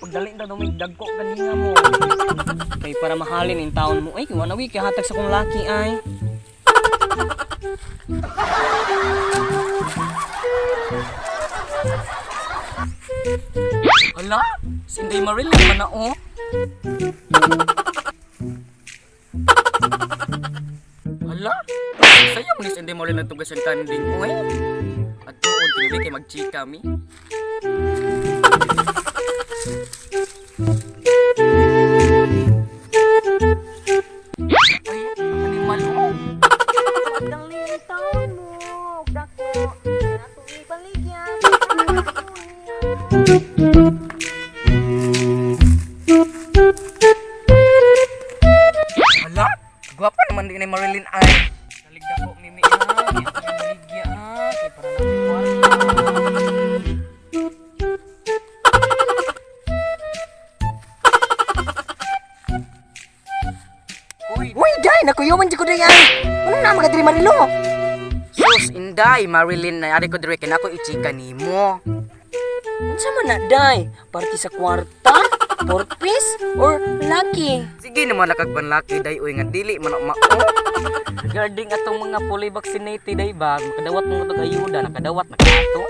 Pagdali na dumig dagko kaninga mo. Kay para mahalin in taon mo. Ay, wala wi kay hatag sa kong laki ay. Hala, si Inday Marilyn man na oh. Hala, saya mo ni si Inday Marilyn nagtugas ang kanding oy. At tuon tinubi kay magchika mi. Ay, ang animal oh. Pagdali in taon mo, dako. Nato ibaligya. Hala, gwapa naman din ni Marilyn ay. Dalig dako mimi ay. Ako ibaligya ah. Kay para natin kwarta. Uy, Uy, day, nakuyawan di ko day ay. Ano na mga diri Marilo? Sus, Inday, Marilyn na ari ko dire kay nako ichika nimo. Unsa man na day? Parti sa kwarta, purpose, or lucky? Sige naman nakagpanlaki day oy nga dili man mao. Regarding atong mga fully vaccinated ay ba, makadawat mo itong ayuda, nakadawat na kato.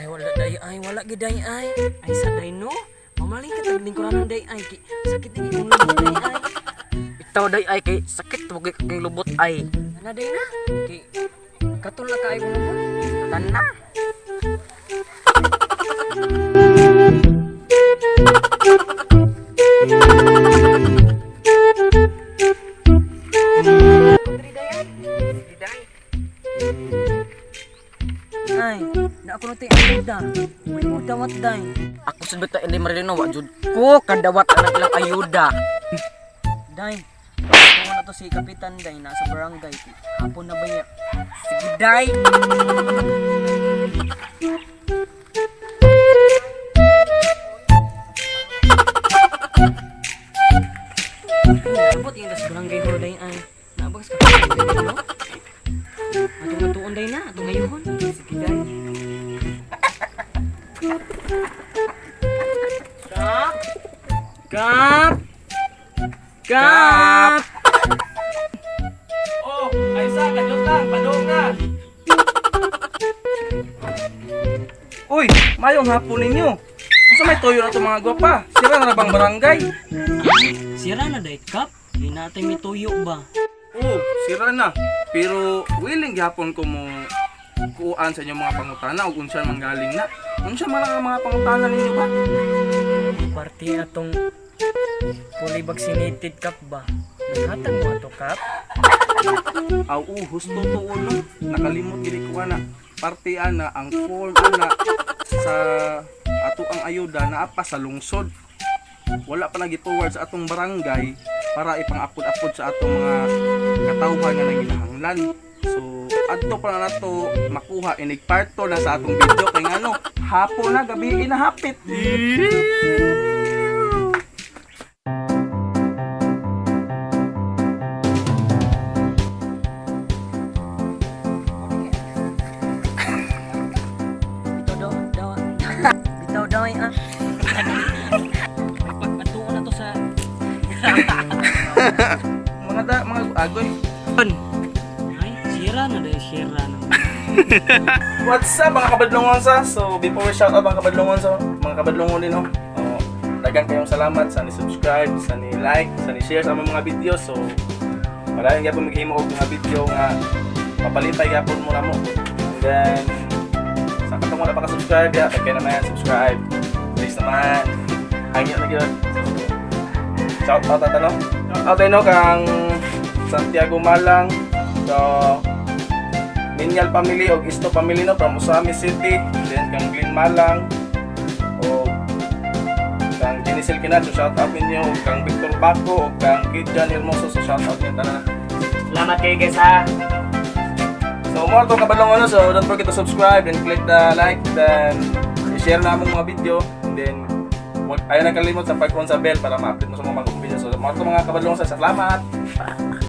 Ay wala day ay, wala gid day ay. Ay sa day no. Mamaling ka tag lingkuranan day ay. Ki, sakit ni imong lubot day ay. Itaw day ay kay sakit wag kang lubot ay. Ana day na. Ki katul na kaayo kong lubot. Tana. Ay, na ako na tay ayuda. Uy mo dawat day. Ako sad bata Inday Marilyn wa jud ko kadawat anak lang ayuda. Day. Ito na to si Kapitan Day nasa barangay. Ki, hapon na ba ya? Sige day. Ay, abot yung tas barangay hall day ay. Nabagas ka day no? Atong atuon day na, atong ayuhon. Sige day. Kap! Kap! Kap! Oh, ay sa, kadlot lang, padong na. Uy, mayong hapon ninyo. Unsa may toyo na to mga gwapa? Sira na ra bang barangay? Sira na day, Kap. Di natin mituyo ba? Oh, sira na. Pero willing gihapon ko mo kuan sa inyong mga pangutana ug unsa man galing na. Unsa man ang mga pangutana ninyo ba? Parte atong fully vaccinated kap ba? Naghatag mo ato, Kap? Aw, husto tuon no. Nakalimot gid ko ana. Parte ana ang form ana sa ato ang ayuda naa pa sa lungsod. Wala pa nagi towards atong barangay para ipang-apod-apod sa atong mga katawhan nga nanginahanglan. So, adto pa na nato makuha inig parto na sa atong video kay ngano hapon na gabi inahapit. Bitaw daw, daw. Bitaw daw ay ah. Pag atuon na to sa Mga da, mga agoy. Ay, sira na dahil sira na. What's up mga kabadlongon sa? So before we shout out mga kabadlongon sa mga kabadlongon din oh. Oh, dagan kayong salamat sa ni-subscribe, sa ni-like, sa ni-share sa among mga video. So padayon gyapon maghimo og mga video nga mapalipay gyapon mo namo. And then sa katong wala pa ka-subscribe ya, kaya naman subscribe. Please naman. Hangyo na gyud. So, shout out ato no. Shout out no kang Santiago Malang. So Ninyal family og Isto family no from Usami City, then kang Glenn Malang og kang Genicel Kinacho, shout out ninyo, og kang Victor Baco og kang Kid John Hermoso, so shout out ninyo tanan. Salamat kayo guys ha. So more to kabalong ano, so don't forget to subscribe and click the like, then i-share na among mga video, and then wag ayaw na kalimot sa pag-on sa bell para ma-update mo sa mga bagong video. So more to mga kabalong sa salamat.